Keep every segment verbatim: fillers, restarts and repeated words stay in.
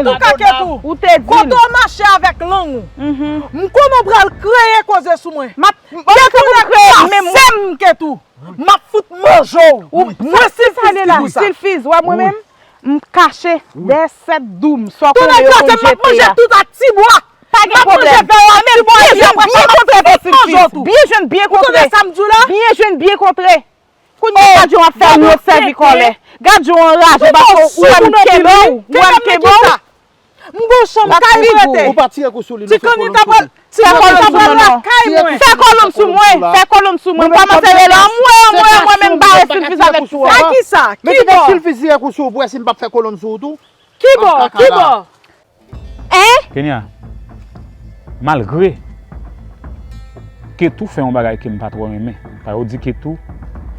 Antouka, Ketou, Ou te di m. Kote w mache avèk lang ou. Mhm. M konnen w pral kreye koze sou mwen. M ap Ketou, m kreye menm mwen. Ketou, m ap fout manje w. Ou Mwen sa de la, Silfiz. Silfiz, w ap mwen menm? M kache dèyè sèt doum, sa w Tounen konnen yo kraze, konn m ap jete manje a. Tout ak ti bwa. Pa gen pwoblèm. Mwen menm, byen jwenn, byen kontre, Silfiz. Byen jwenn, byen kontre. Byen jwenn, byen kontre. Kounye a, gad jan w ap fè wont sèvi kòlè. Gad jan w anraje paske ou wè m kenbe w, ou wè m kenbe w. M gon chanm kay m rete. Ou pa tire kou sou li, non, fè Tikani kolonn ta sou pral li. Fè kolonn sou mwen non. Fè kolonn sou mwen. Fè kolonn sou mwen. M kòmanse rele anmwe, anmwe, anmwe, menm bare Silfiz avèk ti sa. Kisa? Ki Men bò? Silfiz tire kou sou ou pou wè si m p ap fè kolonn sou ou tou. Ki bò? Ki bò? Hein? Kenya, malgre Ketou fè yon bagay ke m pa twò renmen, pa yo di Ketou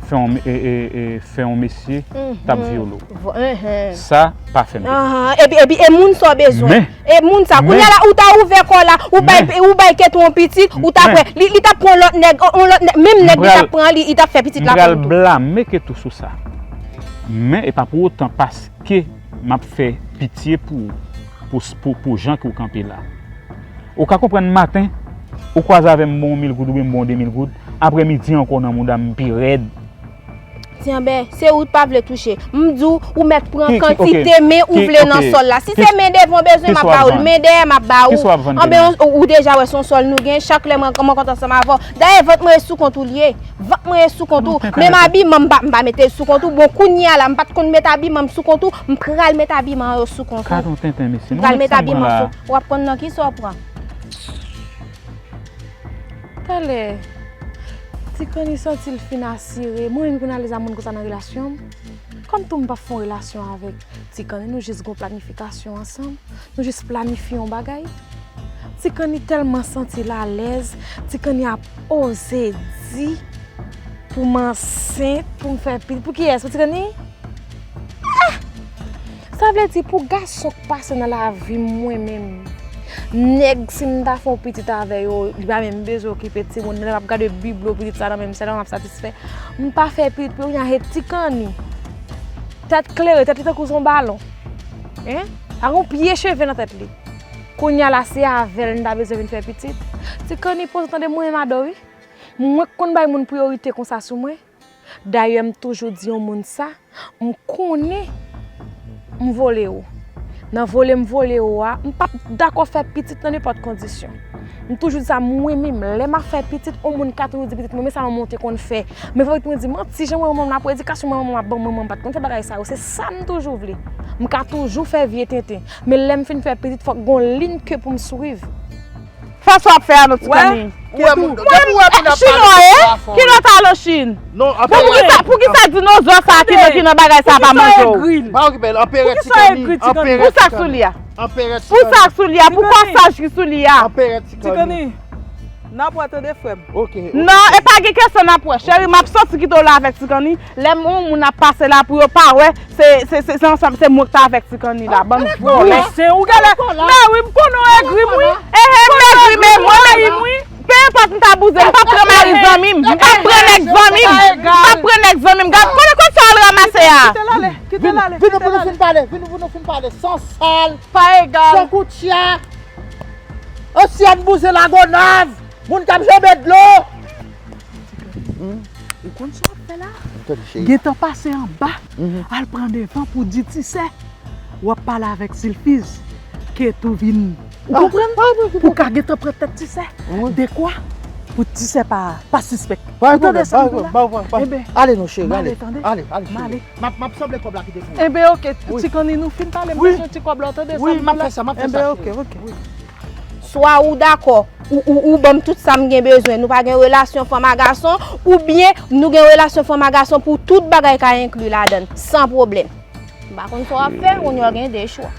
fè yon, e, e, e, fè yon mesye t ap vyole w. Sa pa fè m. Ahan, epi, epi e moun sa w bezwen. Men, E moun sa, kounye a la, ou ta ouvè kò w la, ou bay, men, ou bay Ketou yon pitit, ou ta men, prè, li, li t ap pran lòt nèg, yon lòt nèg, menm m nèg li t pral, ap pran li, li t ap fè pitit m la pral pou ou tou. Blame Ketou sou sa. Men, e pa pou otan paske m ap fè pitye pou ou, pou, pou, pou jan ke w kanpe la. Ou ka konprann maten, ou kwaze avè m, m ba w yon mil goud oubyen m ba w yon de mil goud, aprè midi ankò nan mouda m pi rèd. Ti Anbè, se ou t pa vle touche. M di w, ou mèt pran Ki, ki, kantite ok. men ou Ki, vle nan ok. sòl la. Si Ki, se men devan w bezwen, ki m ap sa w ap ba ou l. vann? Men dèyè, m ap ba Ki ou. sa w ap vann, Anben, Kenya? ou, ou deja wè se yon sòl nou gen. Chak lè mwen, mwen kontan ansanm avè w. Dayè, vant mwen e sou kont ou l ye. Vant mwen e sou kont ou. Non, tenten, Menm tenten. abiman, m pa, m pa mete l sou kont ou. Bon, kounye a la, m pa t konn met abiman m sou kont ou. M pral met abiman an yo sou kont ou. Gadon tenten, mesye. M pral met abiman sou. W ap konn nan kisa w pran. Talè, Tikani santi l fin asire. Mwen menm ki nan lèz a moun konsa nan relasyon m. Kòm tou m p ap fè yon relasyon avèk Tikani, nou jis gon planifikasyon ansanm. Nou jis planifye yon bagay. Tikani tèlman santi l alèz, Tikani ap oze di pou m ansent, pou m fè pitit. Pou kiyès? Pou Tikani? Ah! Sa vle di pou gason k pase nan lavi m mwen menm. Nèg, si m ta fè yon pitit avè yo, li pa menm bezwen okipe timoun nan, l ap gade biblo pitit sa nan men m, sèlman m ap satisfè. M pa fè pitit pou yo, kounya se Tikani. Tèt klere, tèt li tankou se yon balon. Hein? Pa gen yon pye cheve nan tèt li. Kounya la se avè l m ta bezwen vin fè pitit. Tikani poze tande mwen madan wi. Mwen k konn bay moun priyorite konsa sou mwen. Dayè m toujou di yon moun sa, m konnen m vole w. Nan vole m vole w a, m p ap dakò fè pitit nan nenpòt kondisyon. M toujou di sa mwen menm, lè m ap fè pitit, yon moun ka toujou di pitit mwen, men sa manman w te konn fè. Men fòk mwen di manti, jan mwen manman m nan predikasyon mwen manman m ap ban manman m pa t konn fè bagay sa yo, se sa m toujou vle. M ka toujou fè vye tenten, men lè m fin fè pitit fòk gon liy ke pou m swiv. Fè sa w ap fè a non Tikani. Ou wè moun, depi ou wè moun ap pale Chinwa ye? konsa fò. Ki lòt a nan Chin? Non, Bon, poukisa, poukisa dinozò sa ki nan, ki nan bagay sa pa manje w? Pa okipe l, anperè Tikani, anperè Pou sa k sou li a? Anperè Pou sa k sou li a? Pou kòsaj ki sou li a? Anperè Tikani. Tikani, n ap wè tande frè m. Ok. Non, e pa gen kesyon n ap wè. Cheri, m ap soti kite w la avèk Tikani. Lè m yon moun ap pase la pou yo pa wè, se, se, se, se ansanm, se mwen k ta avèk Tikani la. Bann vòlè. Se ou genlè. Mè wi, m konnen w egri m wi. Ehe, m egri, men mwen menm, wi. Pe enpòt m ta bouzen, m p ap pran mari zanmi m. M p ap pran nèg zanmi m. M p ap pran nèg zanmi m. Gad, konnen kòb sa w al ranmase a? Kite l ale, kite l ale, Vin nou kite pou l nou ale. Fin pale, vin nou pou nou fin pale. San sal, Pa egal. San koutya, ansyen bouzen Lagonav, moun k ap janbe dlo. Ou konn sa w ap fè la? Gentan pase anba, al pran devan pou di Tisè w ap pale avèk Silfiz. Ketou vin. Ou konprann? Pou ka gentan pran tèt Tisè. Dekwa pou Tisè pa, pa sispèk. Ou tande sa m di w la? Enben, ale non cheri, m ale. Ale, tande. Ale, ale, M ale. M ap, m ap sanble kòb la ki te pou ou. Enben, oke, Tikani, nou fin pale, m bezwen ti kòb la, w tande sa m di w la? Wi, m ap fè sa, m ap fè sa. Enben, oke, oke. Swa ou dakò, ou, ou, ou ban m tout sa m gen bezwen, nou pa gen relasyon fanm a gason, oubyen nou gen relasyon fanm a gason pou tout bagay ka enkli ladan l, san pwoblèm. M pa konn sa w ap fè, kounye a w gen de chwa.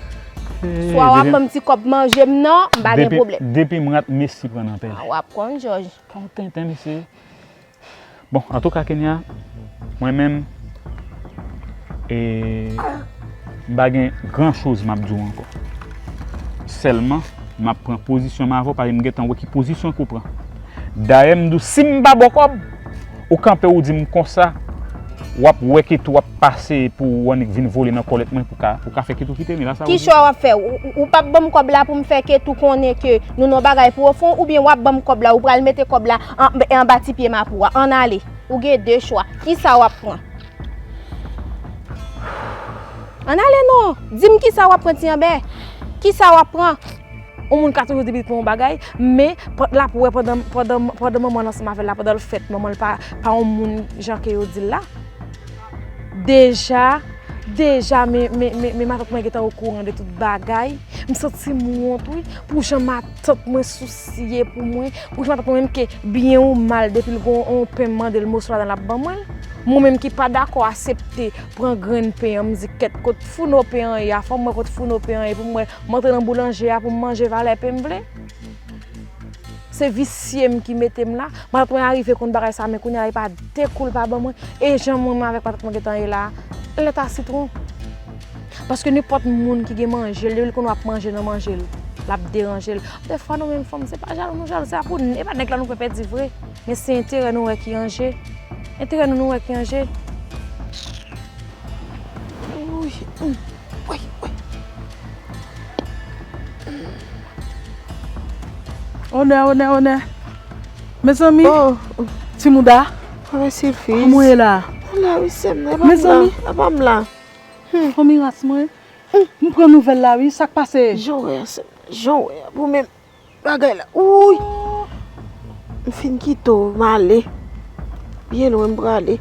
Swa w ap ban m ti kòb manje m nan, m pa gen pwoblèm. Depi m rat, mesi pran nan pèl. A, w ap konn, Jòj. Ka w tenten, mesye. Bon, antouka, Kenya, mwen menm, e, m pa gen gran choz m ap di w ankò. Sèlman, m ap pran pozisyon m avè w, paske m gentan wè ki pozisyon ke w pran. Dayè, m di w, si m pa ba w kòb, ou kanpe, ou di m konsa, w ap wè Ketou ap pase pou ou annik vin vole nan kòlèt mwen pou ka, pou ka fè Ketou kite m, e la sa ou di? Kisa w ap fè? Ou, ou, ou p ap ban m kòb la pou m fè Ketou konnen ke nou nan yon bagay pwofon, oubyen w ap ban m kòb la, ou pral mete kòb la an, anba ti pye mapou a? Ann ale. Ou gen de chwa. Kisa w ap pran? Ann ale non! Di m kisa w ap pran, Ti Anbè? Kisa w ap pran? Yon moun ka toujou di pitit mwen yon bagay, men l ap wè pandan, pandan, pandan manman l ansanm avè l la, pandan l fèt, manman l pa, pa yon moun jan ke yo di l la. Deja, deja, men, men, men, men matant mwen gentan okouran de tout bagay. M santi m wont, wi, pou jan matant mwen sousye pou mwen, pou jan matant mwen menm ke byen ou mal, depi l gen yon pen m mande l moso ladan l ap ban mwen l. Mwen menm ki pa dakò aksepte pran grenn pen an, m di kèt kot founo pen an ye a, fò m wè kot founo pen an ye pou m wè, m antre nan boulanje a pou m manje valè pen m vle. Se visye m ki mete m la. Matant mwen arive konn bagay sa, men kounye a li pa de kou l pa ban mwen. E jan mwen menm avèk matant mwen gentan ye la, lèt a sitwon. Paske nenpòt moun ki gen manje l, depi l konn w ap manje nan manje l, l ap deranje l. Dèfwa nou menm fanm, se pa jalou nou jalou, se pa pou n, e pa nèg la nou pè pèdi vre. Men se enterè nou wè ki an je. Enterè nou nou wè ki an je. Woy, woy, woy. Onè, onè, onè. Mezanmi. Oh. Ti Mouda. Kòman Silfiz? Kòman w ye la? Mwen la, wi, sè m. E pa m la. Mezanmi. E pa m la. Hmm. Fanmi ras mwen. Hmm. M pran nouvèl la, wi. Sa k pase? Jan w wè a, sè m. Jan w wè a. Pou menm bagay la. Wouy. M fin kite w, m ale. Byen lwen m prale.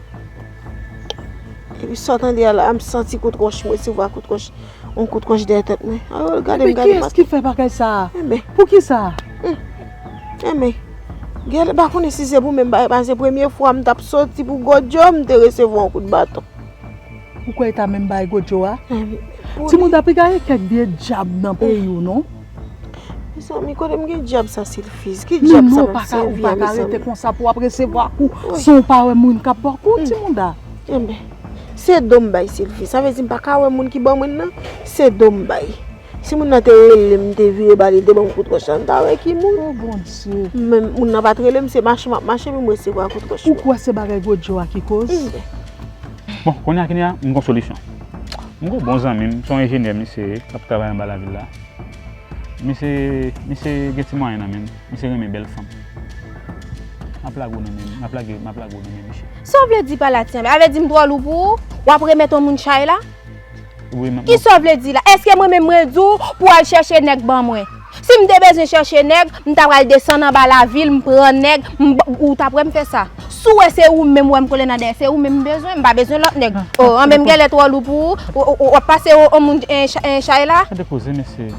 Epi sa w tande a la, m santi kout wòch, m resevwa kout wòch. Yon kout wòch dèyè tèt mwen. Ayo, gade m, gade m. Enben, kiyès ki fè bagay sa a? Enben. Poukisa? Hmm. Enben. Gèlè, m pa konnen si se pou menm bagay, paske premye fwa m t ap soti pou Gwo Djo, m te resevwa yon kout baton. Ou kwè e ta menm bagay Gwo Djo a? Enben. Ti Mouda, piga gen kèk vye dyab nan peyi w, non? Mezanmi, kote m gen dyab sa, Silfiz? Ki dyab sa m ap sèvi a, mezanmi? Men non, ou pa ka rete konsa pou w ap resevwa kou san w pa wè moun k ap ba w kou, Ti Mouda. Enben, se do m bay Silfiz. Sa vle di m pa ka wè moun ki ban mwen l nan, se do m bay. Si moun nan te rele m, m te vire ba li, l te ban m kout wòch la, m ta wè ki moun. O Bondye. Men moun nan pa t rele m, se mache m ap mache, epi m resevwa kout wòch mwen. Ou kwè se bagay Gwo Djo a ki koz? Enben. Bon, kounye a, kounye a, m gen yon solisyon. M gen yon bon zanmi m, se yon enjenyè misye ye, k ap travay anba lavil la. Misye, misye gen ti mwayen nan men l. Misye renmen bèl fanm. M ap lage w nan men, m ap lage, m ap lage w nan men misye. Sa w vle di pa la, Ti Anbè? Sa vle di m twò lou pou ou? W ap remèt yon moun chay la? Wi, m ap. Kisa w vle di la? Èske mwen menm mwen di w pou w al chèche nèg ban mwen? Si m te bezwen chèche nèg, m ta pral desann anba lavil, m pran nèg, m, ou ta prè m fè sa? Si w wè se ou menm, w wè m kole nan dèyè, se ou menm m bezwen, m pa bezwen lòt nèg. O, anben m genlè twò lou pou ou, w ap pase yon moun chay la? Gade koze, mesye.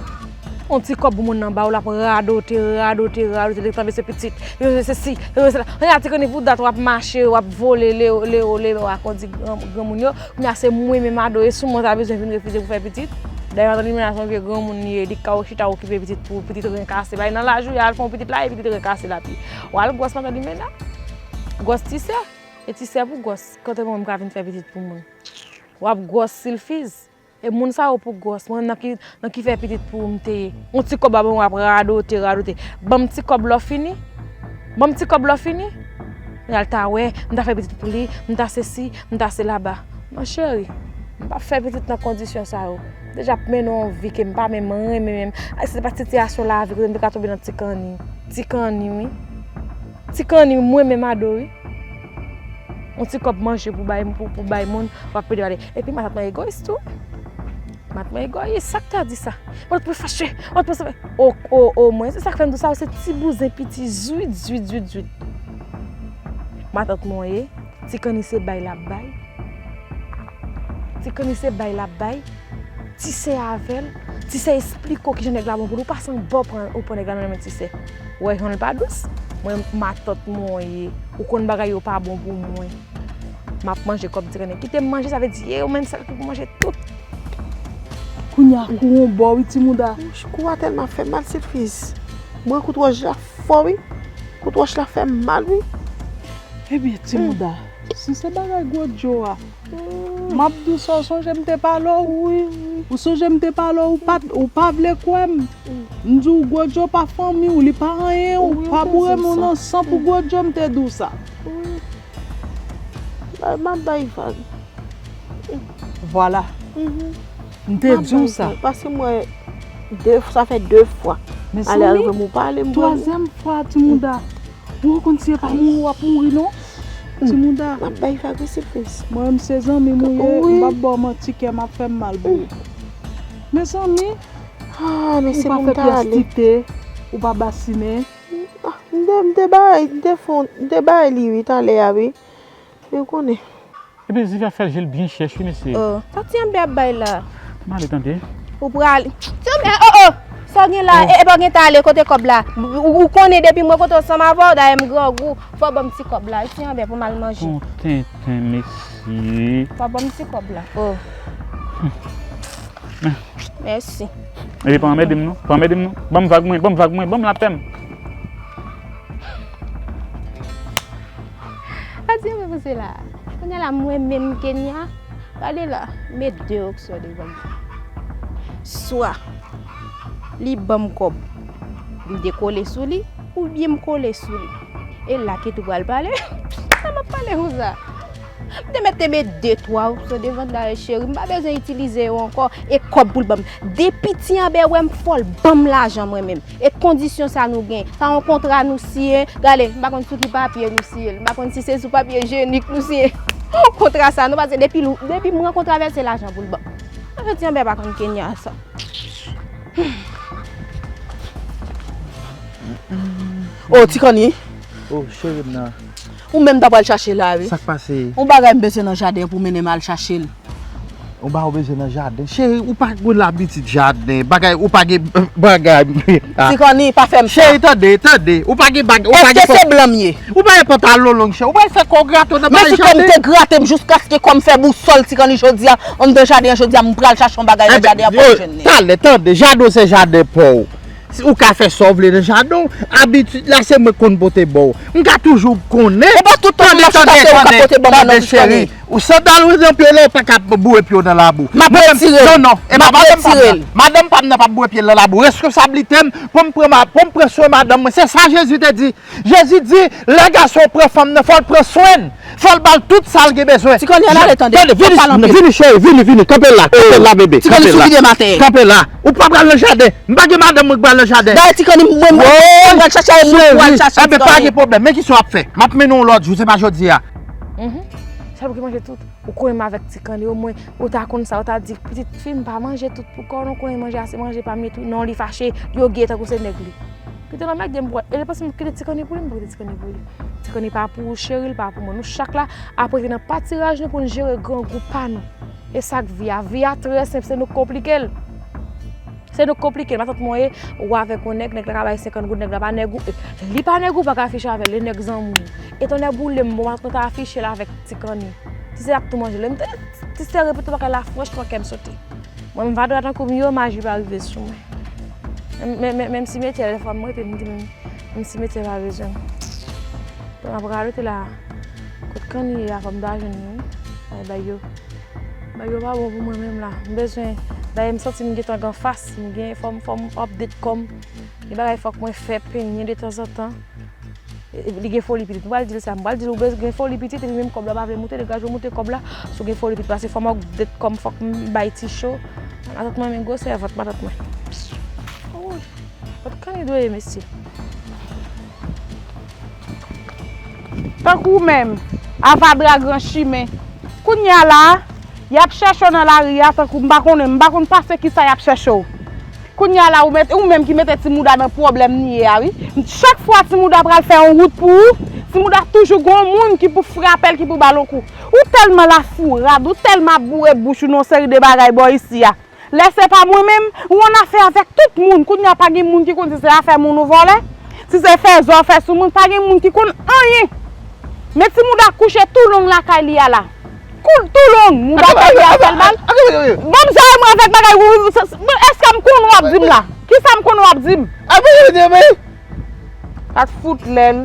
Yon ti kòb pou moun nan ba w, l ap radote, radote, radote, li tanbe se pitit, yo se sesi, yo se sela. Kounye a ti koni pou dat w ap mache, w ap vole, lewo, lewo, lewo, a kondi granmoun yo. Kounye a se mwen menm ado, e sou mwen w ta bezwen vin refize pou fè pitit. Dayè madanm li menm la se yon vye granmoun li ye, li ka chita okipe pitit pou pitit ren kase. Bay nan laj ou ye, al fè yon pitit la, e pitit ren kase l ap ye. W al gwòs madanm li menm la. Gwòs ti sè, e ti sè pou gwòs. Kote mwen m ka vin fè pitit pou mwen? W ap gwòs Silfiz. E moun sa yo pou gwòs, mwen nan ki, nan ki fè pitit pou ou m te ye. Yon ti kòb a ban mwen w ap radote, radote. Ban m ti kòb lè w fini. Ban m ti kòb lè w fini. Kounye a l ta wè, m ta fè pitit pou li, m ta sesi, m ta selaba. Non cheri, m p ap fè pitit nan kondisyon sa yo. M deja ap mennen yon vi ke m pa menm renmen menm. Ay, si se pa t sitiyasyon lavi kote m te ka tonbe nan ti kanni. Ti kanni, wi. Ti kanni, mwen menm ado, wi. Yon ti kòb manje pou bay, pou, pou bay moun, w ap pede pale. Epi matant mwen egoyis tou. Matant mwen egoyis, sa k ta di sa? Matant mwen fache, matant mwen sa. O, o, o, mwen, se sa k fè m di w sa, se ti bouzen piti, zwit, zwit, zwit, zwit. Matant mwen ye, ti kanni se bay l ap bay. Ti kanni se bay l ap bay. Ti sè avè l. Ti sè esplike w kijan nèg la bon pou li. Ou pase yon bò pran, ou pran nèg la nan men ti sè. Ou wè jan l pa dous? Mwen, matant mwen ye. Ou konn bagay yo pa bon pou mwen. M ap manje kòb ti kanni. Kite m manje, sa vle di, e ou menm sèl ki pou manje tout. Kounye a, kou yon bò, wi, ti mouda. Wouch, kou a tèlman fè mal, Silfiz. Mwen, kout wòch la fò, wi. Kout wòch la fè m mal, wi. Ebyen, ti mouda, si se bagay gwo djo a, m ap di w sa, w sonje m te pale w? Wi, wi. Ou sonje m te pale w, ou pa t, ou pa vle kwè m. M di w gwo djo pa fanmi w, li pa anyen w, pa boure moun nan san pou gwo djo, m te di w sa. Wi. M ap bay vag. Vwala. M te di w sa. Paske mwen, de, sa fè de fwa. Mezanmi, twazyèm fwa, ti mouda. Ou konn si e pa mouri w ap mouri non. Ti mouda. M ap bay vag wi Silvens. Mwen menm se zanmi m ou ye, m p ap ba w manti, kè m ap fè m mal pou ou. Mezanmi, ou pa fè pyès tite, ou pa basinen. M te, m te bay, m te fon, m te bay li wi talè a wi. Yo konnen. Ebyen Zivya fè l je l byen chèch wi mesye. Oh, sa Ti Anbè ap bay la? M ale tande. Ou prale. Ti Anbè, oh oh! Sa w gen la? E pa w gen ta ale kote kòb la? Ou konnen depi mwen kote ansanm avè w, dayè m grangou. Fò w ban m ti kòb la wi Ti Anbè pou m al manje. Bon tenten mesye. Fò w ban m ti kòb la. Oh. Mèsi. Epi pa anmède m non, pa anmède m non. Ban m vag mwen, ban m vag mwen, ban m lapè m. Sa di mwen pou se la. Kounye a la mwen menm Kenya, gade la, m met de opsyon devan mwen. Swa li ban m kòb, m dekole sou li, oubyen m kole sou li. E la Ketou pral pale. Sa m ap pale konsa? M te mèt te met de twa opsyon devan dayè cheri, m pa bezwen itilize yo ankò. E kòb pou l ban m. Depi Ti Anbè wè m fò l ban m lajan mwen menm. E kondisyon sa nou gen. Sa yon kontra nou siyen. Gade, m pa konn sou ki papye nou siyen l. M pa konn si se sou papye jenik nou siyen kontra sa non, paske depi l, depi m rankontre avè l se lajan pou l ban m. Anfen Ti Anbè pa konn Kenya sa. Oh, Ti Kanni. Oh, cheri m nan. Ou menm ta pral chache la wi. Sa k pase? Yon bagay m bezwen nan jaden pou mennen m al chache l. Ou ba ou bezwen nan jaden. Cheri, ou pa gen labitid jaden. Bagay, ou pa gen bagay. Ti Kanni, pa fè m sa. Cheri, tande, tande. Ou pa gen bagay, ou pa gen. Èske se blan m ye? Ou pa gen pantalon long, cheri. Ou pral fè kò w grate w nan bagay jaden. Men Ti Kanni, m te grate m jiskaske kò m fè bousòl, Ti Kanni, jodi a. Anndan jaden an jodi a, m pral chache yon bagay nan jaden an, pa w jwenn li. Talè, tande, jaden w se jaden pa w. Ou ka fè sa w vle nan jaden w. Abitid la se mwen k konn pote ba w. M ka toujou konnen. E pa tout tan m ap chita se ou k ap pote ban m nan non Ti Kanni. Ou sandal ou nan pye w la, ou pa ka boure pye w nan labou. M ap retire l. Non, non, e pa madanm pa m nan. Madanm pa m nan p ap boure pye l nan labou. Reskonsablite m pou m pran, pou m pran swen madanm mwen. Se sa Jezi te di. Jezi di, lè gason pran fanm nan, fò l pran swen l. Fò l ba l tout sa l gen bezwen. Ti Kanni, ann ale tande. Tande, vini, vini, cheri, vini, vini. Kanpe la, kanpe la, bebe. Ti Kanni sou vide m atè. Kanpe la. Ou pa pral nan jaden. M pa gen madanm mwen k pral nan jaden. Dayè, Ti Kanni, mwen, mwen pral chache yon moun pou al chache Ti Kanni. Enben, pa gen pwoblèm. Men kisa w ap fè? M ap mennen w lòt jou, se pa jodi a. Sèl ou ki manje tout. Ou konnen m avèk Ti Kanni, omwen, ou ta konn sa, ou ta di, pitit fi m, pa manje tout pou kò w non, konnen manje a se manje pa m li tou. Non, li fache, li ogeye tankou se nèg li. Kite lanmède m pran. E li panse m kite Ti Kanni pou li, m pa kite Ti Kanni pou li. Ti Kanni pa pou ou, cheri, li pa pou mwen. Nou chak la ap rete nan patiraj nou pou n jere grangou pa nou. E sa k vi a? Vi a trè senp, se nou k konplike l. Se nou k konplike l. Matant mwen ye, ou avèk yon nèg, nèg la ka bay senkant goud, nèg la pa nèg ou. Li pa nèg ou, pa ka afiche avè l, li nèg zanmi w. E tonnè boule m, bon, matant mwen ta afiche l avèk Ti Kanni. Ti sè ap tou manje l. Ti sè repete bagay la, franchman, kè m sote. Mwen, m va dwat tankou m yo, maji pa rive sou mwen. Menm, menm, menm, menm simetyè, dèfwa m rete, m di menm, menm simetyè pa bezwen m. Bon, m ap radote la. Kot Kanni ye a, fò m ta jwenn li, wi. Ay, bay yo. Bay yo pa bon pou mwen menm la. M bezwen, dayè, m santi m gentan gen fas, m gen, fò m, fò m update kò m. Gen bagay fòk mwen fè, penyen detanzantan. E, e, li gen foli pitit. M pral di l sa. M pral di l ou bezwen gen foli pitit, epi menm kòb la pa vle moute, degaje w moute kòb la. Si w gen foli pitit, paske fò m update kò m, fòk m bay ti cho. Matant mwen, men gwosè vant matant mwen. Kot Kanni dwe ye, mesye? Tankou w menm, avadra gran chimen. Kounye a la a, y ap chèche w nan lari a, tankou m pa konnen, m pa konn pase kisa y ap chèche w. Kounye a la ou mete, ou menm ki mete ti mouda nan pwoblèm li ye a wi. Chak fwa ti mouda pral fè yon wout pou ou, ti mouda toujou gon moun ki pou frape l, ki pou ba l yon kou. Ou tèlman lafourad, ou tèlman ap boure bouch ou nan yon seri de bagay bò isi a. Lè se pa mwen menm, ou annafè avèk tout moun. Kounye a pa gen moun ki konn si se afè moun ou vòlè, si se fè zò fè sou moun, pa gen moun ki konn anyen. Men ti mouda kouche tou long lakay li a la. Kou l tou long, mouda kay li a fè l mal. Ban m zòrèy mwen avèk bagay ou, èske m konn w ap di m la? Kisa m konn w ap di m? Sa t fout lè l.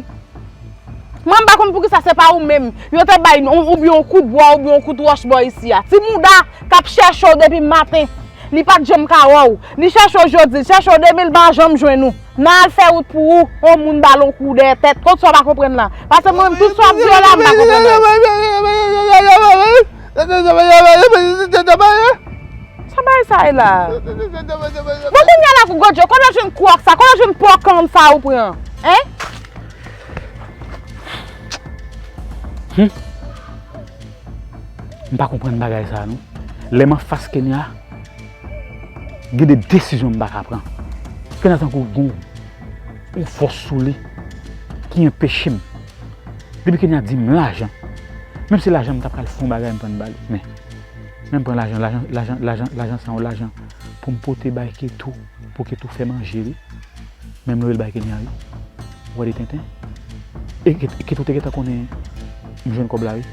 Mwen m pa konn poukisa se pa ou menm yo te bay oubyen yon kout bwa oubyen yon kout wòch bò isi a. Ti mouda k ap chèche w depi maten. Li pa t janm ka wè w. Li chèche w jodi, li chèche w demen, li pa janm jwenn ou. Nan al fè wout pou ou, yon moun ba l yon kou dèyè tèt. Kot sa w pa konprann la? Paske mwen menm tout sa w ap di yo la, m pa konprann yo. Sa bay sa e la. Bon, kounye a la, Godjo, kote w jwenn kwòk sa? Kote w jwenn pòkan sa ou pran? Hein? Hmm. M pa konprann bagay sa non. Lè m anfas Kenya, gen de desizyon m pa ka pran. Kenya tankou gon yon fòs sou li ki anpeche m. Depi Kenya di m lajan, menm si lajan m ta pral fè yon bagay m pran bali. Men, men m pran lajan, lajan, lajan, lajan, lajan sa yon lajan pou m pote bay Ketou, pou Ketou fè manje li. Menm lè l bay Kenya wi. Ou wè de tenten. E Ketou te gentan konnen m jwenn kòb la wi.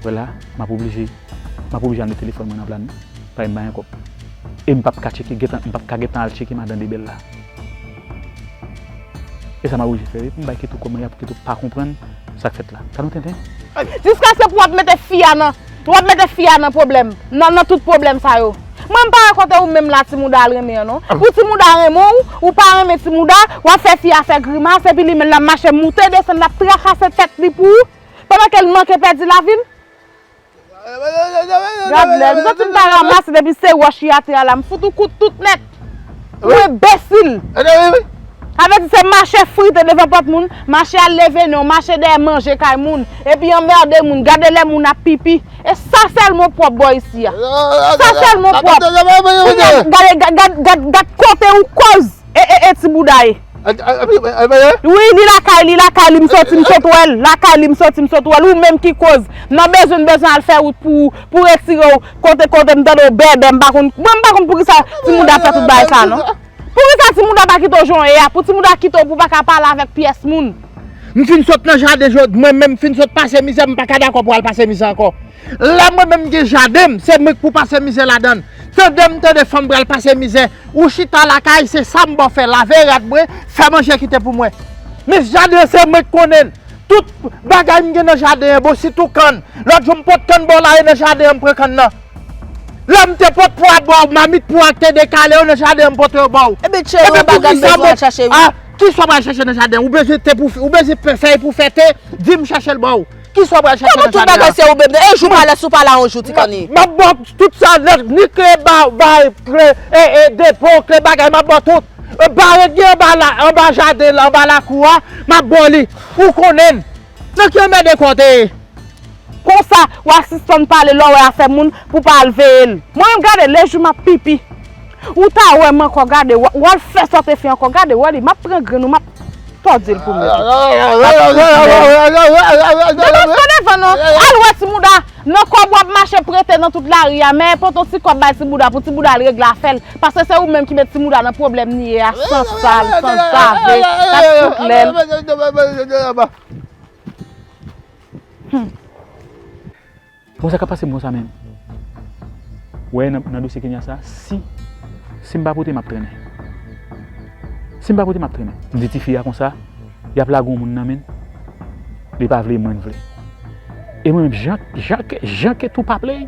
Wè la, m ap oblije, m ap oblije al met telefòn mwen nan plan wi. Paske m pa gen kòb. E m p ap ka tcheke, gentan, m p ap ka gentan al tcheke madan Debèl la. E sa m ap oblije fè wi, pou m bay Ketou kòb mwen a, pou Ketou pa konprann sa k fèt la. Sa nou tenten? Jiskaske pou w ap mete fi a nan, w ap mete fi a nan pwoblèm, nan, nan tout pwoblèm sa yo. Mwen m pa wè kote ou menm la Ti Mouda al renmen an non. Pou Ti Mouda renmen w, ou pa renmen Ti Mouda, w ap fè fi a fè grimas, epi li menm l ap mache moute desann, l ap trakase tèt li pou ou, pandan ke l manke pèdi lavi l. Gad lè, m santi m ta ranmase depi se wòch li atè a la, m fout ou kout tout nèt. Ou enbesil. Sa vle di se mache frite devan pòt moun, mache al leve non, mache dèyè manje kay moun, epi anmède moun, gade lè moun ap pipi. E sa sèlman pwòp bò isi a. Sa sèlman pwòp. Kounye a, gade, gad, gad, gad, gad kote ou koz. E, e, e, Ti Mouda ye. Wi, li lakay, li lakay, li m soti, m sot wè l. Lakay li m soti, m sot wè l. Ou menm ki koz. M nan bezwen, m bezwen al fè wout pou, pou retire w. Kote, kote m tande w bèbè, m pa konn, mwen m pa konn poukisa Ti Mouda fè tout bagay sa non. Poukisa Ti Mouda pa kite w jan w ye a? Pou Ti Mouda kite w pou w pa ka pale avèk pyès moun. M fin sot nan jaden jodi, mwen menm m fin sot pase mizè, m pa ka dakò pou al pase mizè ankò. Lè mwen menm m gen jaden m, se mwen k pou pase mizè ladan l. Tande m tande fanm pral pase mizè. Ou chita lakay, se sa m ba w fè, lave rad mwen, fè manje kite pou mwen. Men jaden an se mwen k konnen l. Tout bagay m gen nan jaden an, bon, sitou kann. Lòt jou m pot kann ba w la, e nan jaden an m pran kann nan. Lè m te pot pwa ba w, mamit pwa k te dekale yo nan jaden an, m pote yo ba w. Ebyen, cheri, yon bagay m bezwen al chache, wi. Kisa w pral chache nan jaden an? Ou bezwen te pou, ou bezwen fèy pou fè te, di m chache l ba w. Kisa w pral chache nan jaden an? Kòman tout bagay se ou menm? E jou pa lè si w pa la yon jou, Ti Kanni. M ap ba w tout sa nèt, ni kle ba, ba, kle, e, e, depo, kle bagay, m ap ba w tout. E, barèt gen anba la, anba jaden la, anba lakou a, m ap ba w li. Ou konnen. Nan ki anmède kò w te ye? Konsa, w a sispann pale lè w wè afè moun pou w pa al veye l. Mwen menm gade, lejou m ap pipi. Ou ta wè m ankò, gade, w, w al fè sa w te fè ankò, gade, wè li, m ap pran grenn ou, m ap tòde l pou mèt ou. Gade w pa devan non. Al wè Ti Mouda, nan kòb w ap mache prete nan tout lari a, men pote yon ti kòb bay Ti Mouda pou Ti Mouda al regle afè l. Paske se ou menm ki met Ti Mouda nan pwoblèm li ye a, san sal, san save, k ap fout lè l. Hmm. Bon, sa k ap pase m konsa menm. Wè, nan, nan dosye Kenya sa, si, si m pa pote, m ap trennen. Si m pa pote, m ap trennen. M di tifi a konsa, y ap lage yon moun nan men l, li pa vle, mwen m vle. E mwen menm, jan, jan, jan Ketou pa play,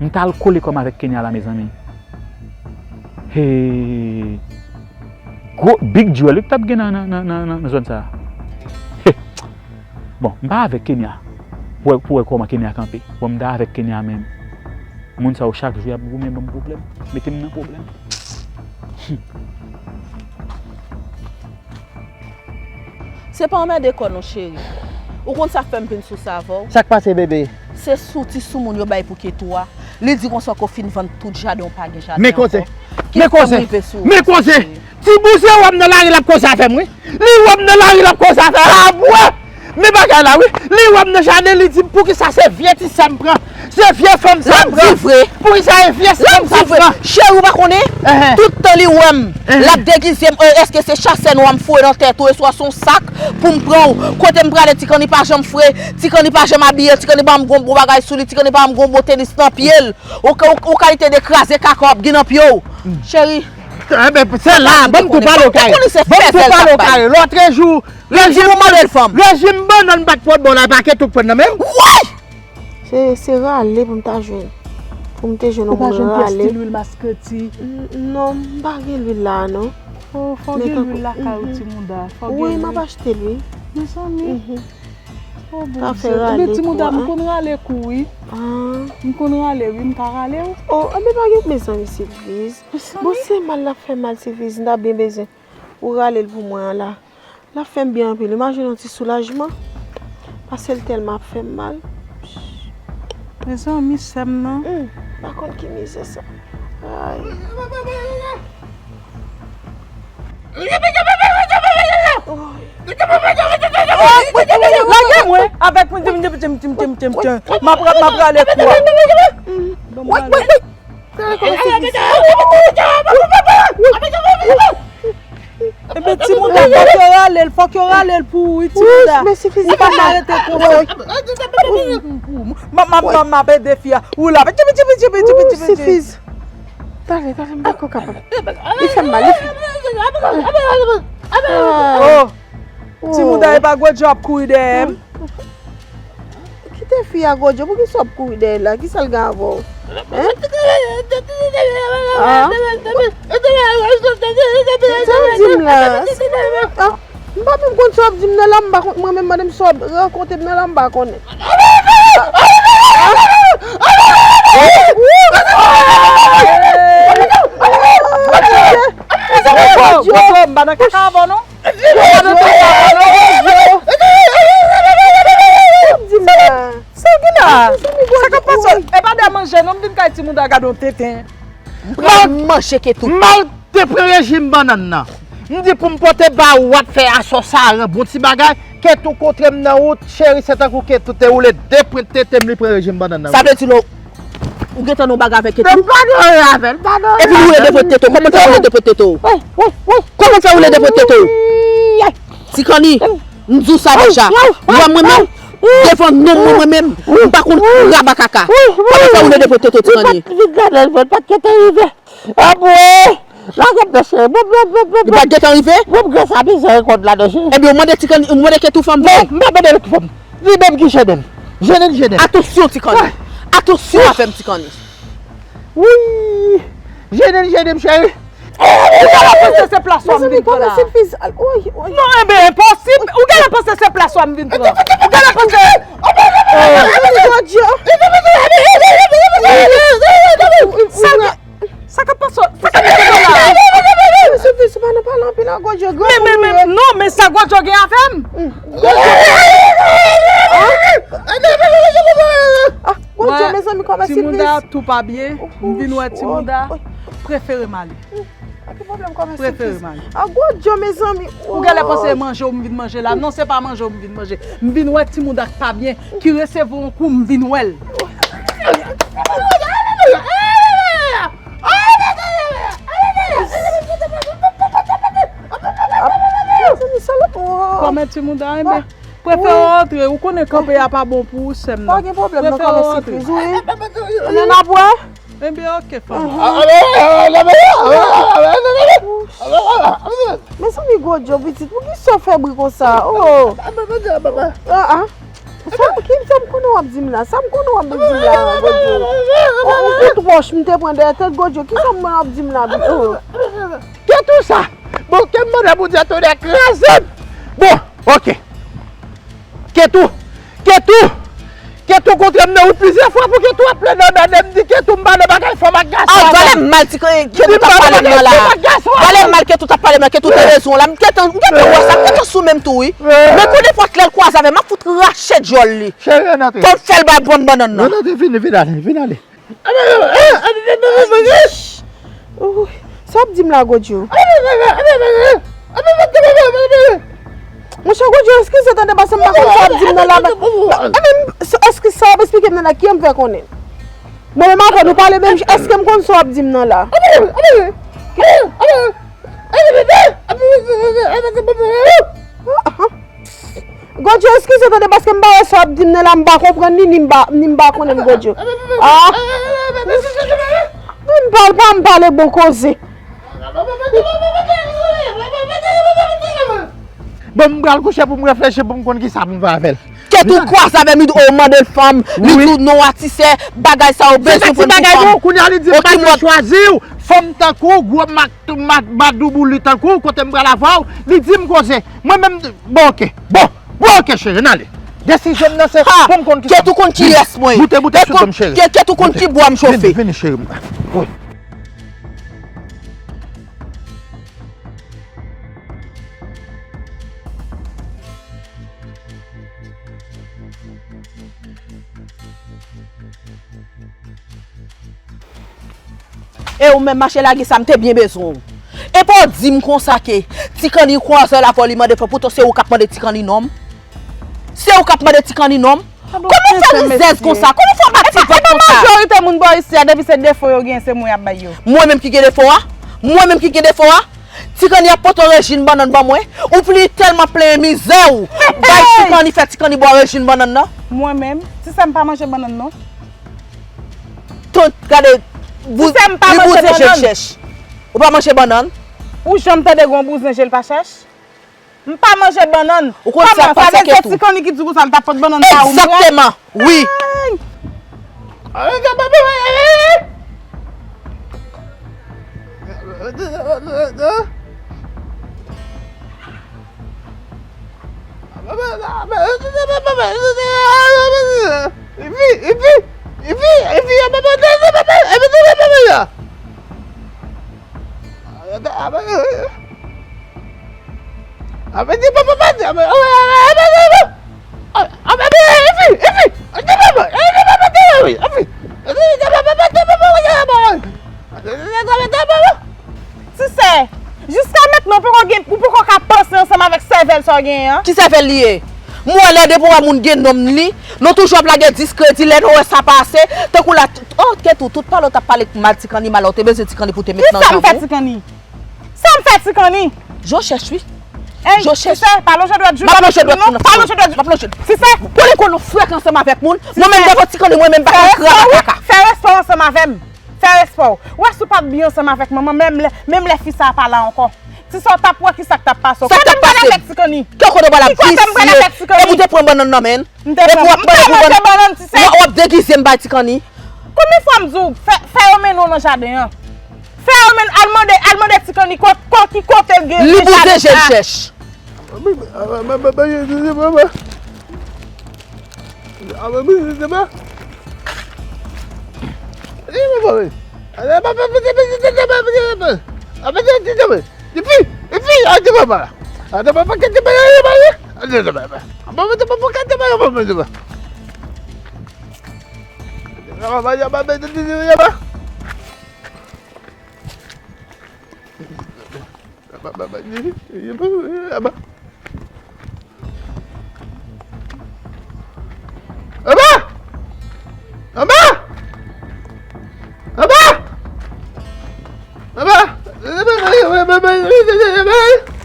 m t al kole kò m avèk Kenya la, mezanmi. Hey! Gwo, big duel wi k t ap gen nan, nan, nan, nan, nan zòn sa a. Bon, m pa avèk Kenya. Pou wè, pou wè kòman Kenya kanpe. Bon, m ta avèk Kenya menm. Moun sa yo chak jou y ap goumen ban m pwoblèm. Mete m nan pwoblèm. Se pa anmède kò non, cheri. Ou konn sa fè m vin sou sa avè w? Sa k pase, bebe? Se sou ti soumoun yo bay pou Ketou a. Li di konsa ke w fin vann tout jaden, w pa gen jaden ankò. Men koze. Men koze. Men koze. Ti bouzen wè m nan lari, l ap koze avè m, wi. Li wè m nan lari, l ap koze avè m. A, bwè! Men bagay la, wi. Li wè m nan jaden, li di m, poukisa se vye ti sè m pran? Se vye fanm sa m pran. L ap di vre. Poukisa se vye fanm sa m pran? Cheri, ou pa konnen? Tout tan li wè m, l ap degize m. E, èske se chasè nwa m foure nan tèt ou, e swa se yon sak pou m pran w? Kote m prale, Ti Kanni pa janm fre, Ti Kanni pa janm abiye, Ti Kanni pa janm gon bon bagay sou li, Ti Kanni pa janm gon bon tenis nan pye l. Ou ka, ou, ou kalite de kraze kaka w ap gen nan pye w. Cheri. Enben, se la, ban m tou pale w kare. Ban m tou pale w kare. Lòtrejou, rejim, rejim bannann pa t pran bò la, e pa Ketou k pran nan men m. Woy! Se, se rale pou m ta jwenn. Pou m te jwenn yon moun rale. Ou pa jwenn pyès ti lwil maskreti? N-, non, m pa gen lwil la, non. O, fò w gen lwil lakay ou, Ti Mouda. Fò w gen lwil. Wi, m ap achte l, wi. Mezanmi. Mhm. Oh, Bondye. Ebyen, ti mouda, m konn rale kou, wi. M konn rale, wi, m ka rale, wi. Oh, ebyen, pa gen mezanmi, Silviz. Bon, se mal l ap fè mal, Silviz, m ta byen bezwen ou rale l pou mwen an la. L ap fè m byen anpil. Imajine yon ti soulajman. Paske l tèlman ap fè m mal. Mezanmi, sè m nan. Humm, pa konn ki mizè sa. Ay. Lage mwen avèk mwen, m ap rale kou a. Ban mwen ale. Ebyen, ti mouda, fòk yo rale l, fòk yo rale l pou ou, wi, ti mouda. Ou pa ka rete konsa. M ap ede fi a. Ou la. Silviz. Tande, tande, m poko kapab. Li fè m mal, li fè m mal. Oh. Ti mouda, e pa gwo djòb kouri dèyè m. Kite fi a, gwo djòb, poukisa w ap kouri dèyè l la? Kisa l gen avè w? Hein? Ah. Sa w di m la? Ah. M pa menm konn sa w ap di m nan la, m pa konn, mwen menm, madanm, sa w ap rakonte m nan la, m pa konnen. Gwo djòb, m pa nan kaka avè w non. Sa w gen la? Sa k ap pase? E pa de manje non, m vin kay ti mouda gade yon tenten. M pral manje Ketou. M al te pran rejim bannann nan. M di pou m pote ba ou, w ap fè asò saran, bon ti bagay. Ketou kontre m nan wout, cheri, se tankou Ketou te woule de pwent tete m, li pran rejim bannann nan. Sa vle di lò, ou gentan nan yon bagay avèk Ketou? M pa nan anyen avè l, m pa nan anyen avè l. Epi li woule de pwent tete w. Kòman w fè woule de pwent tete w? Kòman w fè woule de pwent tete w? Ti Kanni, m di w sa deja. Ou wè mwen menm, devan nonm mwen, mwen menm, m pa konn kraba kaka. Kòman w fè woule de pwent tete w, Ti Kanni? Vin gade l, vin pa t gentan rive. Anmwey! Lage m nan cheri. Bop, bop, bop, bop. Li pa t gentan rive? Bop, gras a mizè rekòd la nan cheri. Ebyen, ou mande Ti Kanni, ou mande Ketou fanm vre? Non, m pa mande Ketou fanm. Li menm ki jennen m. Jennen, jennen. Atansyon, Ti Kanni. Atansyon avè m, Ti Kanni. Wi. Jennen, jennen m, cheri. Ou genlè panse se plas ou a m vin pran la. Non, ebyen, enposib. Ou genlè panse se plas ou a m vin pran. Ou genlè panse. Sa, sa k ap pase? Sa k ap pase la? Mesye, mesye, pa nan pale anpil, an, Gwo Djo, men, men, men, non, men sa Gwo Djo gen avè m? Ah, Gwo Djo, mezanmi, kòman Silviz? Ti mouda tou pa byen. M vin wè ti mouda. Prefere m ale. Pa gen pwoblèm, kòman Silviz? Prefere m ale. Ah, Gwo Djo, mezanmi. Ou genlè panse se manje w m vin manje la. Non, se pa manje w m vin manje. M vin wè ti mouda k pa byen, ki resevwa yon kou, m vin wè l. Kòman ti mouda, enben, prefere w antre. Ou konnen kanpe a pa bon pou ou, sè m nan. Pa gen pwoblèm, non, kòman Silviz, wi. Ann, n ap wè. Ebyen, oke, fanmi. Mezanmi, Gwo Djo, pitit, poukisa w fè bri konsa? Oh. Ah, ah. Sa, ki, sa m konnen w ap di m la? Sa m konnen w ap di m la, Gwo Djo? Yon kout wòch m te pran dèyè tèt, Gwo Djo, kisa m konnen w ap di m la? Oh. Ketou sa! Bon, ke m mande Bondye tonè kraze m! Bon, oke. Ketou! Ketou! Ketou kontre m nan wout plizyè fwa pou Ketou ap plenn anmède m, di Ketou m pa nan bagay fanm ak gason. Ah, valè mal ti Ketou t ap pale m nan la. Valè mal Ketou t ap pale m nan, Ketou te rezon la. M gentan, m gentan wè sa, m gentan sou men m tou wi. Men konnen fwa klè l kwaze avè m, m ap fout rache dyòl li. Cheri, ann antre. Fò m fè l bay bann bannann nan. Ann antre, vini, vin ale, vin ale. Sa w ap di m la, Gwo Djo? Monchè Gwo Djo, eskize tande, paske m pa konn sa w ap di m nan la. Eskize, sa w ap esplike m nan la, ki jan m fè konnen? Mwen menm avè w, nou pale menm jan, èske m konn sa w ap di m nan la? Gwo Djo, eskize tande, paske m pa wè sa w ap di m nan la, m pa konprann li, ni m pa, ni m pa konnen l, Gwo Djo. Ah. M pale, pa m pale bon koze. Bon, m pral kouche pou m reflechi, pou m konn kisa pou m fè avè l. Ketou kwaze avè m, li di, oh, mande l fanm, li di w non a ti sè, bagay sa yo bezwen pran pou fanm. Se ti bagay non, kounye a li di m pa dwe chwazi w, fanm tankou w, gwo mak, mak, madoubou li tankou w, kote m pral avè w, li di m koze. Mwen menm, bon, oke, bon, bon, oke, cheri, n ale. Desizyon m nan se pou m konn ki sa. Kèt ou konn kiyès mwen. Moute, moute sou do m, cheri. Kèt ou konn ki bwa m chofe. Vini, vini, cheri. Wi. E ou menm mache lage sa, m te byen bezwen w. E pa w di m konsa ke Ti Kanni kwaze l avè w, li mande fò, poutan se ou k ap mande Ti Kanni non m. Se ou k ap mande Ti Kanni non m. Kòman w fè rizèz konsa? Kòman w fè w bat ti vant konsa? Majorite moun bò isi a, depi se defo yo gen, se mwen y ap bay yo. Mwen menm ki gen defo a? Mwen menm ki gen defo a? Ti Kanni ap pote yon rejim bannann ban mwen. Ou pli tèlman plenyen mizè w. Bay Ti Kanni, fè Ti Kanni bwè rejim bannann nan. Mwen menm, ti sè m pa manje bannann non. Tout, gade, li bouzen je l chèch. Ou pa manje bannann? Ou janm tande gen yon bouzen je l pa chèch? M pa manje bannann. Ou konn sa k pase Kètou? Ti Kanni ki di konsa l t ap pot bannann ba ou m pran. Egzakteman, wi. Ti sè, jiska mentnan ou poko gen, ou poko ka panse ansanm avèk sèvèl sa w genyen an. Ki sèvèl li ye? M wè lè depi w wè moun gen nonm li, nou toujou ap lage diskredi lè nou wè sa pase, tankou la, oh, Kètou, tout pale w t ap pale mal Ti Kanni, mal ou te bezwen Ti Kanni pou te met nan janm ou. Kisa m fè Ti Kanni? Sa m fè Ti Kanni? Je w chèch wi. Ey, je w chèch. Ti sè, pa lonje dwèt jou. M ap lonje dwèt pou nou. Pa lonje dwèt jou. M ap lonje. Ti sè. Pou li konn nou frèk ansanm avèk moun. Mwen menm devan Ti Kanni, mwen menm pa konn kran kaka. Fè respè w ansanm avè m. Fè respè w. Ou wè si w pa t byen ansanm avèk manman, menm lè, menm lè fi sa a pa la ankò. Ti sè, w t ap wè kisa k t ap pase w. Sa k t ap pase? Kote m pral avèk Ti Kanni? Ki kote w pral avèk Ti Kanni? E ou te pran bannann nan men l? M te pran. M pa manje bannann, ti sè. W ap degize m bay Ti Kanni. Konbyen fwa m di w, fè, fè yo mennen w nan jaden an. Fè yo mennen, al mande, al mande Ti Kanni kot, kot, ki kote l gen jaden sa. Li bouzen je l chèch.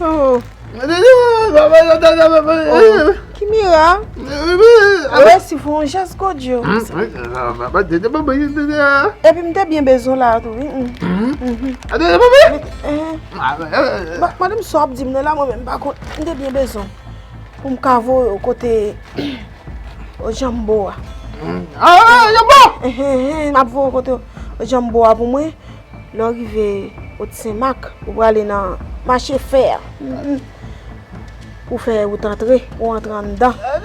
Oh. Oh, Kimira. Mwen resi fè yon jès, Godyo. Epi m te byen bezwen w la tou, wi. Mm. Mhm. Eh. Ba, madanm, sa w ap di m nan la, mwen menm, m pa konn. M te byen bezwen w pou m ka voye w kote Ojanbo a. Ah, Ojanbo! Eh, eh, eh, m ap voye w kote Ojanbo a pou mwen. Lè w rive Wot Sen Mak, ou prale nan mache fè a. Mm, mm. Pou fè wout antre, pou antre anndan. Ah?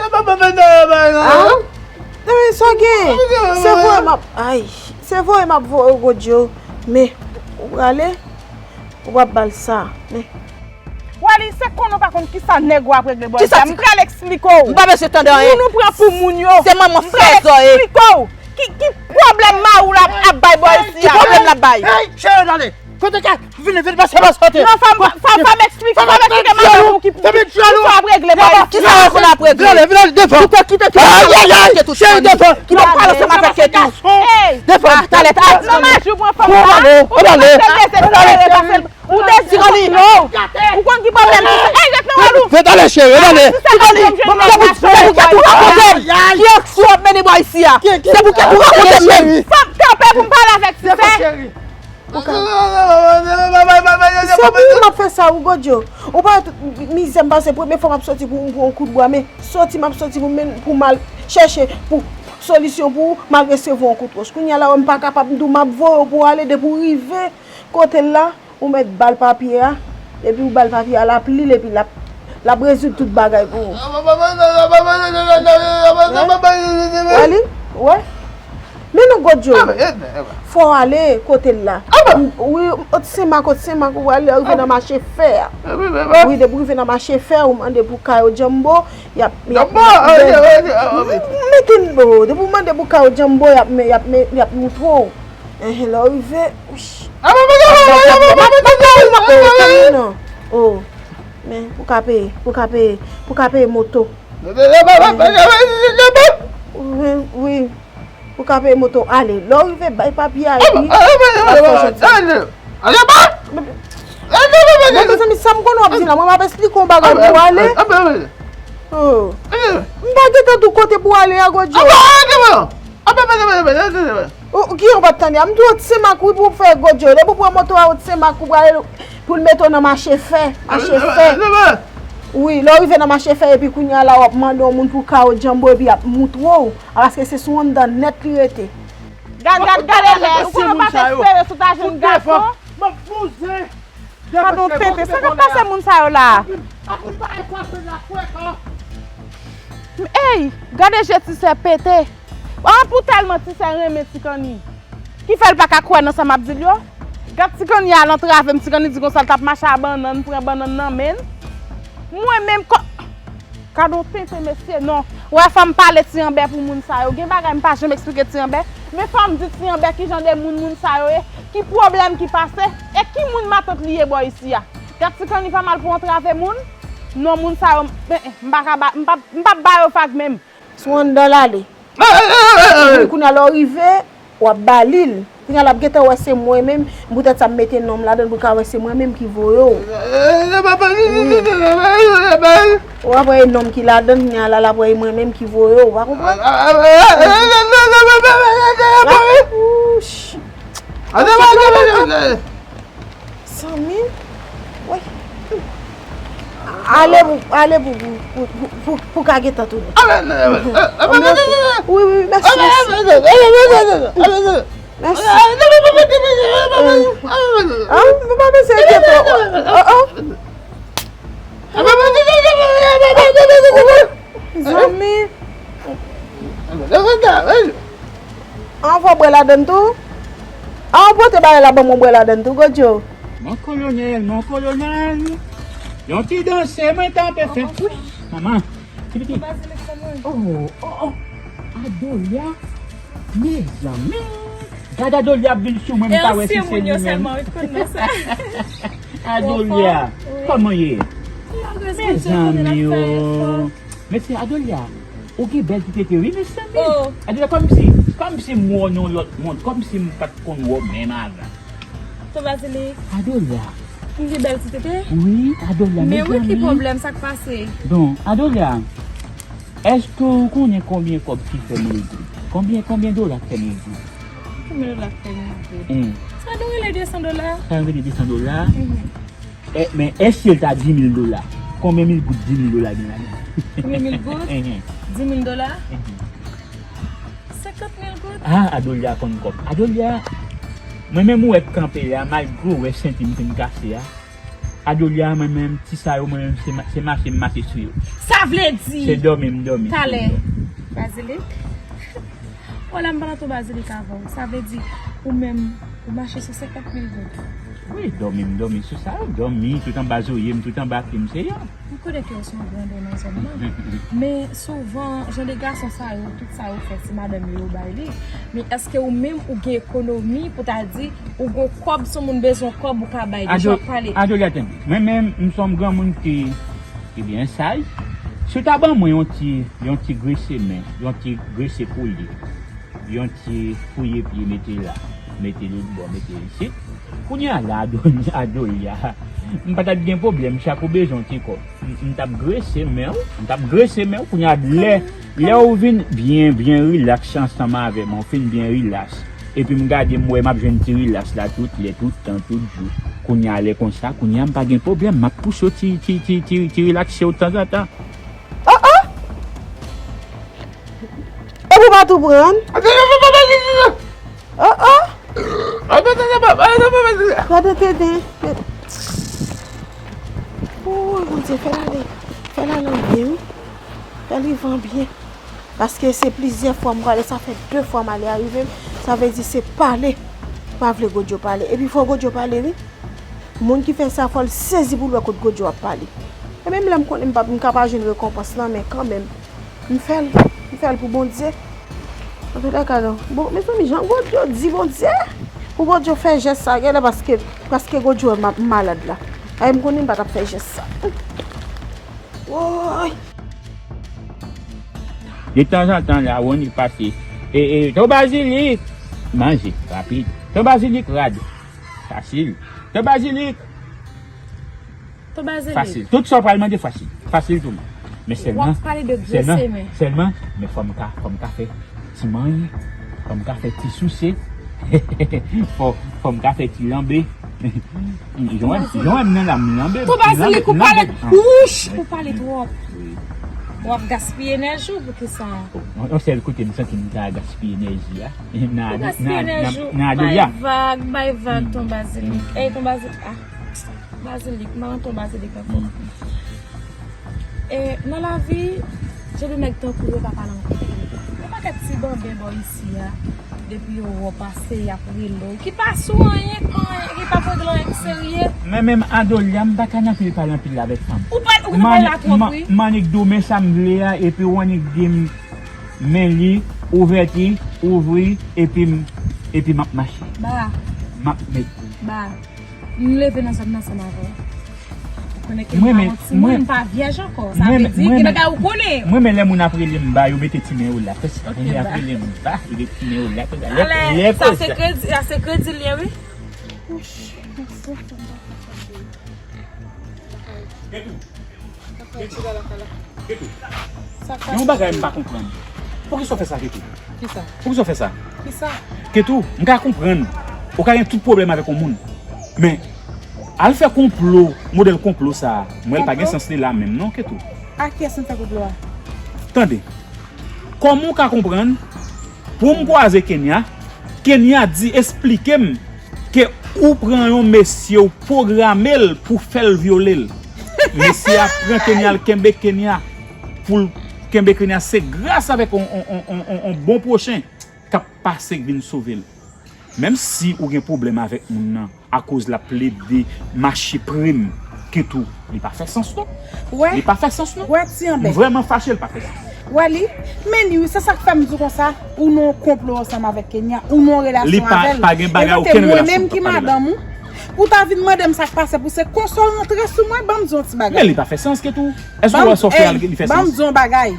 Sa w gen? Se voye m ap, ay, se voye m ap voye w, Godyo. Men, ou prale, ou p ap ba l sa. Men. Wally, se konn ou pa konn kisa nèg ou ap regle bò isi a. M pral eksplike w. M pa bezwen tande anyen. Moun ou pran pou moun yo. Se manman frè zò ye. M pral eksplike w. Ki, ki pwoblèm mari w la ap bay bò isi a? Ki pwoblèm l ap bay? Hey, cheri, tande. Kote ka? Vini, vini, pase, pase, pase. Non, fò m, fò, fò m eksplike, fò m eksplike madanm ou ki, ki, ki sa ap regle bò isi a. Kisa w konn ap regle? Vini, vini, devan. Kite, kite, kite. Ay, ay, ay, cheri, devan. Kite m pale ansanm avèk Kètou. Devan. Talè, talè. Non, maji w pran fanm sa. Ou pale, ou pale. Ou dezespere. Ou konn ki pwoblèm ki fè. Ey, ret nan wòl ou. Ret ale, cheri, ret ale. Ti Kanni, se pou, se pou Kètou rakonte m ki aksyon w ap mennen bò isi a. Se pou Kètou rakonte m menm. Fò m kanpe pou m pale avèk ti sè. Se pou m ap fè sa, wi, Godyo. Ou pa wè tout mizè m pase, premye fwa m ap soti pou m pran yon kout bwa, men soti m ap soti pou m, pou m al chèche pou solisyon pou ou, m al resevwa yon kout wòch. Kounye a la, wè m pa kapab, m di w m ap voye w pou w ale, depi w rive kote l la, ou mèt ba l papye a, epi ou ba l papye a, l ap li l, epi l ap L ap rezoud tout bagay pou ou. Wè li? Wè? Men non, Godjo. Fò w ale kote l la. Wi, Otsenmak, Otsenmak, ou prale rive nan mache fè a. Wi, depi w rive nan mache fè, ou mande pou Kayo Djanbo, y ap, y ap, mete, depi w mande pou Kayo Djanbo, y ap, y ap, y ap moutre w. Enhen, lè w rive, wi. Oh, men, ou ka peye, ou ka peye, ou ka peye moto. Wi, wi. Ou ka peye moto, ale. Lè w rive, bay papye a, epi, ale. Bon, mezanmi, sa m konnen w ap di la, mwen m ap esplike w yon bagay pou w ale. Oh. M pa gentan di w kote pou w ale a, Godjo. Ou, ki yon pa t tande a? M di w Otsenmak wi pou w fè Godjo. Depi w pran moto a Otsenmak ou prale pou l mete w nan mache fè. Mache fè. Wi, lè w rive nan mache fè epi kounye a la w ap mande yon moun pou Kayo Djanbo epi y ap moutre w. A paske se sou anndan nèt li rete. Gad, gad, gade lè. Ou konnen w pa t espere sou ta jwenn gason. M ap bouzen. Gadon tenten, sa k ap pase moun sa yo la? Ey, gade je Tisè pete. Ah, pou tèlman Tisè renmen Tikanni. Ki fè l pa ka kwè nan sa m ap di l yo? Gad Tikanni al antrave m, Tikanni di konsa l t ap mache a bannann, pran bannann nan men l. Mwen menm kò. Gadon tenten mesye, non. Wè, fò m pale Ti Anbè pou moun sa yo. Gen bagay m pa janm eksplike Ti Anbè. Men fò m di Ti Anbè ki jan de moun moun sa yo ye, ki pwoblèm ki pase, e ki moun matant li ye bò isi a. Gad Tikanni fè mal pou antrave moun. Non, moun sa yo, m, m pa ka ba, m p ap, m p ap ba yo vag menm. Sou anndan l ale. Epi kounye a lè w rive, w ap ba li l. Kounye a l ap gentan wè se mwen menm, poutèt sa m mete non m ladan l pou l ka wè se mwen menm ki voye w. Wi. W ap wè e non m ki ladan l, kounye a la l ap wè e mwen menm ki voye w, w pa konprann? Ouch. Zanmi, wi. Ale pou, ale pou, pou, pou, pou, pou ka gentan tounen. Wi, wi, mèsi, mèsi. Mèsi. Ah, m pa panse enkyete. Oh, oh. Zanmi. An fò bwè ladann tou? An pote bagay la ban mwen bwè ladann tou, Godjo. Mon kolonèl, mon kolonèl. Yon ti danse mwen ta pe fè. Wi, manman. Ti piti. Oh, oh, oh. Adolia. Mezanmi. Gad Adolia ap vin sou mwen, m pa wè si se li menm. Adolia, kòman ye? Mezanmi o. Mesye Adolia, ou gen bèl ti tete wi, mezanmi. Adolia, kòmsi, kòmsi m wè w nan yon lòt mond, kòmsi m pa t konn wè w menm avan. Ton Bazilik. Adolia. M gen bèl ti tete? Wi, Adolia, mezanmi. Men wi, ki pwoblèm, sa k pase? Bon, Adolia, èske ou konnen konbyen kòb ki fè mil goud? Konbyen, konbyen dola k fè mil goud? Konbyen dola k fè mil goud? Sa nou rele de san dola? Sa nou rele de san dola? Mhm. Eh, men èske l ta di mil dola? Konbyen mil goud di mil dola gen ladan? Konbyen mil goud? Mhm. Di mil dola? Mhm. Senkant mil goud? Ah, Adolia konn kòb. Adolia, mwen menm ou wè k kanpe la, malgre ou wè senti m fin kase a. Adolia, mwen menm, ti sa yo, mwen menm, se ma-, se mache m mache sou yo. Sa vle di. Se dòmi m dòmi sou yo. Talè. Bazilik. Wala, m pa nan tou Bazilik avè w. Sa vle di, ou menm, ou mache sou senkant mil goud. Wi, dòmi m dòmi sou sa yo. Dòmi, tout anba zoye m, tout anba pye m, se yo. M konnen ke w se yon grandè nan zòn nan. Men souvan, jan de gason sa yo, tout sa yo fè, se madanm yo yo bay li. Men èske ou menm, ou gen ekonomi pou ta di, ou gon kòb, si yon moun bezwen kòb, ou ka bay li, jan w ap pale. Adolia, tande. Mwen menm, m se yon granmoun ki, ki byen saj. Si w ta ban mwen yon ti, yon ti grese men, yon ti grese pouli, yon ti fouye pye mete la, mete lòt bò, mete isit. Kounye a la, Adonia, Adolia, m pa t ap gen pwoblèm, chak ou bezwen yon ti kòb. M, m t ap grese men w, m t ap grese men w. Kounye a, lè, lè ou vin byen, byen rilaks ansanm avè m, ou fin byen rilaks. Epi m gade, m wè m ap jwenn ti rilaks la tout lè, tout tan, tout jou. Kounye a, lè konsa, kounye a, m pa gen pwoblèm, m ap pouse w ti, ti, ti, ti, ti rilakse w tanzantan. Oh, oh! Epi w pa tou pran? Oh, oh! Gade tenten. Woy, Bondye, fè l ale. Fè l ale an byen, wi. Fè l rive an byen. Paske se plizyè fwa m prale, sa fè de fwa m ale a rive m. Sa vle di se pale. M pa vle Godyo pale. Epi fò Godyo pale, wi. Moun ki fè sa, fò l sezi pou l wè kot Godyo ap pale. E menm lè m konnen m p ap, m ka pa jwenn rekonpans lan, men kanmenm, m fè l. M fè l pou Bondye. Antoulèka, bon, mezanmi, jan Godyo di Bondye, pou Godyo fè jès sa, genlè paske, paske Godyo wè m ap malad la. Ay, m konnen m pa t ap fè jès sa. Woy! De tanzantan, la, Wonny pase. E, e, ton bazilik! Manje, rapid. Ton bazilik, rad. Fasil. Ton bazilik! Ton bazilik. Fasil. Tout sa w pral mande, fasil. Fasil tou. Men sèlman, w ap pale de gwo semen. Sèlman, men fò m ka, fò m ka fè ti manyen, fò m ka fè ti souse. Fò, fò m ka fè ti lanbe. Jan, jan m nan la, m lanbe. Ton bazilik, ou pale, wouch, ou pale twòp. Wi. W ap gaspiye enèji w pou ki sa? Yon, yon sèl kote m santi m ta gaspiye enèji a. Nan, ou gaspiye enèji w. Nan, nan, nan, bay vag, bay vag, ton bazilik. Ey, ton bazilik. Ah. Bazilik, m pa nan ton bazilik ankò. E, nan lavi, jan de nèg tankou yo pa pale anpil. Yon pakèt ti banben bò isi a, depi yo wè w pase, y ap rele w. Ki pa sou anyen, k anyen, ki pa regle anyen k serye. Mwen menm, Adolia, m pa ka nan pil pale anpil avèk fanm. Ou pa, ou gen pale la twòp, wi. M annik di w men sa m vle a, epi w annik di m men li, ouvèti, ouvri, epi m, epi m ap mache. Ba. M ap met. Ba. M leve nan zòn nan ansanm avè w. Ou konnen ke m pa yon timoun, m pa vyèj ankò. Sa vle di, gen bagay ou konnen. Mwen, men lè moun ap rele m ba, yo mete ti men yo la. Fè sa, moun ap rele m ba, yo mete ti men yo la. Fè sa, lè, lè sa se kredi, sa se kredi l ye, wi. Wouch, mèsi anpil. Ketou. Gen yon bagay m pa konprann. Poukisa w fè sa, Ketou? Kisa? Poukisa w fè sa? Kisa? Ketou, m ka konprann. Ou ka gen tout pwoblèm avèk yon moun. Men, al fè konplo, modèl konplo sa a, m wè l pa gen sans li la menm, non, Ketou. A kiyès m fè konplo a? Tande. Kòman w ka konprann? Pou m kwaze Kenya, Kenya di, esplike m ke ou pran yon mesye, w pwograme l pou fè l vyole l. Mesye a pran Kenya, l kenbe Kenya, pou l kenbe Kenya, se gras avèk on, on, on, on, on, on bon pwochen k ap pase k vin sove l. Menm si ou gen pwoblèm avèk moun nan, akoz l ap plede mache pre m, Ketou, li pa fè sans non. Wè. Li pa fè sans non. Wè, ti anbè. M vrèman fache, li pa fè sans. Wè li, men li wi, se sa k fè m di w konsa, ou nan yon konplo ansanm avèk Kenya, ou nan yon relasyon avè l. Li pa, pa gen bagay, okenn relasyon, pa gen bagay. E mwen menm ki madanm ou, pou w ta vin mande m sa k pase, pou se konsa w rantre sou mwen, ban m di w yon ti bagay. Men li pa fè sans, Ketou. Èske w wè sa w fè a, li fè sans? Ban m di w yon bagay.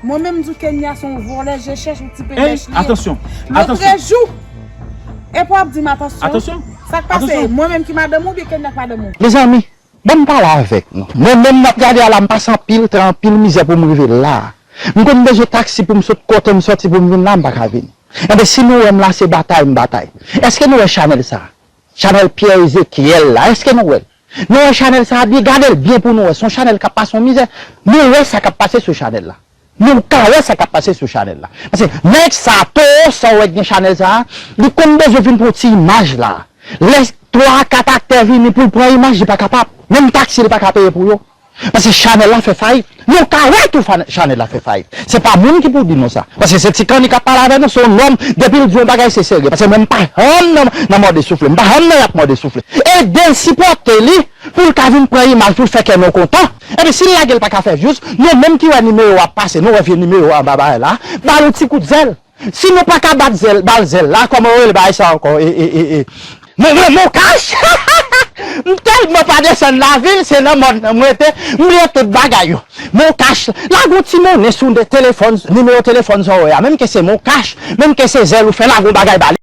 Mwen menm m di w Kenya se yon vòlè, je chèch yon ti pebèch li ye. Atansyon, atansyon. Lòtrejou, epi w ap di m atansyon. Atansyon. Sa k pase? Mwen menm ki madanm ou oubyen Kenya k madanm ou? Mezanmi, ban m pale avèk nou. Mwen menm m ap gade a la, m pase anpil tan, anpil mizè pou m rive la. M konn bezwen taksi pou m sot kote m sòti pou m vin la, m pa ka vini. Enben, si nou wè m la, se batay m batay. Èske nou wè chanèl sa? Chanèl Pierre Ezekiel la, èske nou wè l? Nou wè chanèl sa a byen, gade l byen pou nou wè. Se yon chanèl k ap pase yon mizè. Nou wè sa k ap pase sou chanèl la. Nou ka wè sa k ap pase sou chanèl la. Paske nèg sa, towo sa w wè k gen chanèl sa a, li konn bezwen vin pran yon ti imaj la. Lè twa, kat aktè vini pou l pran imaj, li pa kapab. Menm taksi, li pa ka peye pou yo. Paske chanèl la fè fayit. Nou ka wè tou chanèl la fè fayit. Se pa moun ki pou di nou sa. Paske se Ti Kanni k ap pale avè nou, se yon nonm, depi l di yon bagay, se serye. Paske mwen, m pa janm nan, nan mòde soufle. M pa janm nan y ap mòde soufle. Ede l, sipòte li, pou l ka vin pran imaj, pou l fè kè nou kontan. Epi si l lage l pa ka fè views, nou menm ki wè nimewo a ap pase, nou wè vye nimewo a anba bagay la, ba l yon ti kout zèl. Si nou pa ka bat zèl, ba l zèl la, kòman yo rele bagay sa ankò? E, e, e, e. Mon, mon, mon kach! M tèlman pa desann lavil, se nan mòn nan m rete, m bliye tout bagay yo. Mon kach, lage yon ti monnen sou de telefòn, nimewo telefòn sa w wè a. Menm ke se mon kach, menm ke se zèl ou fè, lage yon bagay ba li.